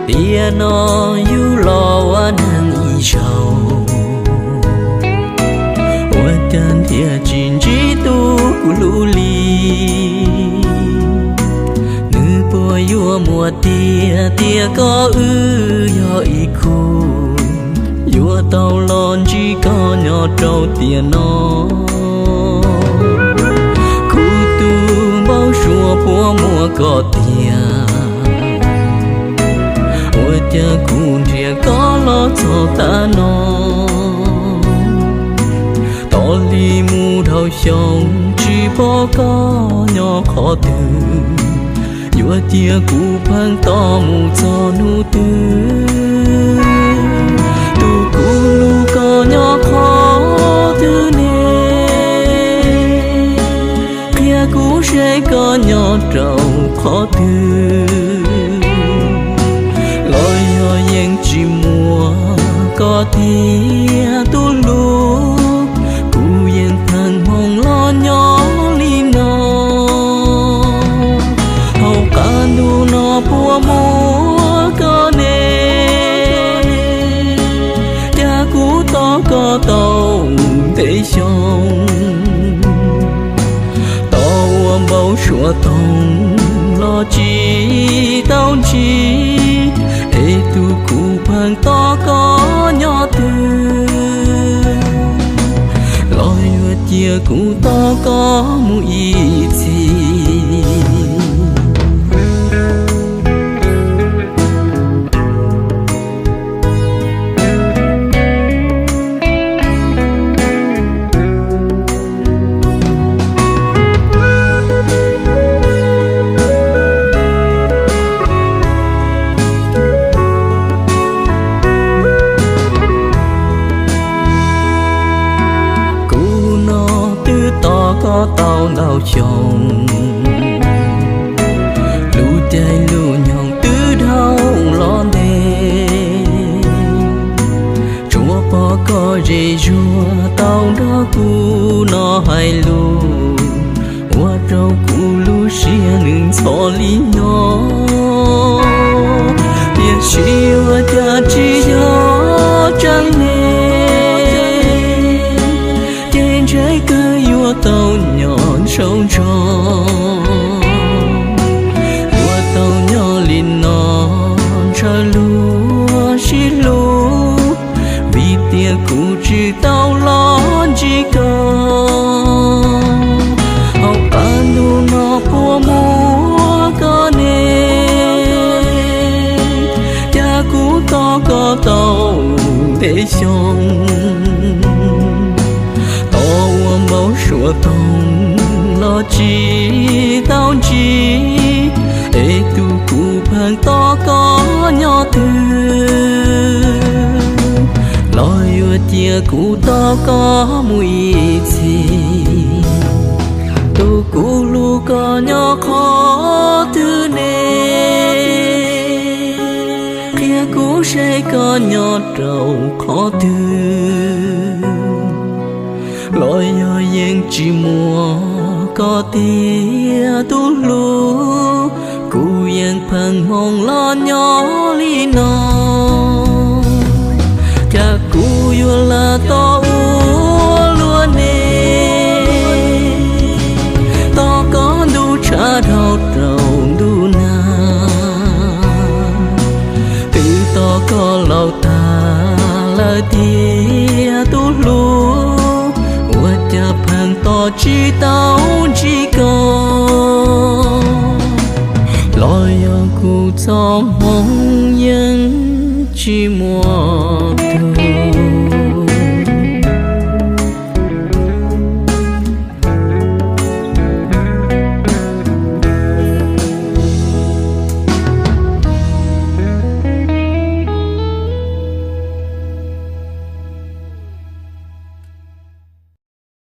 Tiam no yus los ua neeg ib zaug, ua cas ntiag tsis ntsib tus kuv hlub li? Nws puas yuav muaj tiag tias koj wb yog ib khub, yuav tau los ntsib koj nyob rau tiam no? Kuv tus npau suav puas muaj koj tiag? Ua cas kuv nrhiav koj los txog tav no, tos li mus dhau xyoo tsis pom koj nyob qhov twg. Yuav cia kuv pheej tos mus txog hnub twg? Tus kuv hlub koj nyob qhov twg ne? Qhia kuv seb koj nyob rau qhov twg. Los yog yeej tsis muaj koj tiag tus hlub, kuv yeej pheej hmoov los nyob li no. Hauv qab ntuj no puas muaj koj ne? Cas kuv tos koj tau ntev xyoo, tos ua npau suav toog los tsis tau ntsib, es tus kuv pheej tos koj nyob twg? Los yuav cia kuv tos koj mus ib txhis. Kuv no twb tos koj tau ntau xyoo, lub caij lub nyoog twb dhau los ntev. Tsuas pom koj ze zuag tau nrog kuv no hais lus, ua rau kuv lub siab nws ntxhov li nyob. Tiam sis ua cas tsis yog tseeb ne, ces ntshe kawg yuav tau nyob ntsauv ntsho, yuav tau nyob li no ntshaw luag sib hlub, vim tias kuv tsis tau los ntsib koj. Hauv qab ntuj no puas muaj koj ne? Cas kuv tos koj tau ntev xyoo, tos ua npau suav toog los tsis tau ntsib, es tus kuv pheej tos koj nyob twg? Los yuav cia kuv tos koj mus ib txhis. Tus kuv hlub koj nyob qhov twg ne? Qhia kuv seb koj nyob rau qhov twg. Los yog yeej tsis muaj koj tiag tus hlub, kuv yeej pheej hmoov los nyob li no. Cas kuv yuav lam tos ua luaj ne, tos koj ntuj tshav dhau rau ntuj nag, twb tos koj laus tag lawm tiag tus hlub, ua cas pheej tos tsis tau ntsib koj. Los yog kuv txoj hmoov yeej tsis muaj tus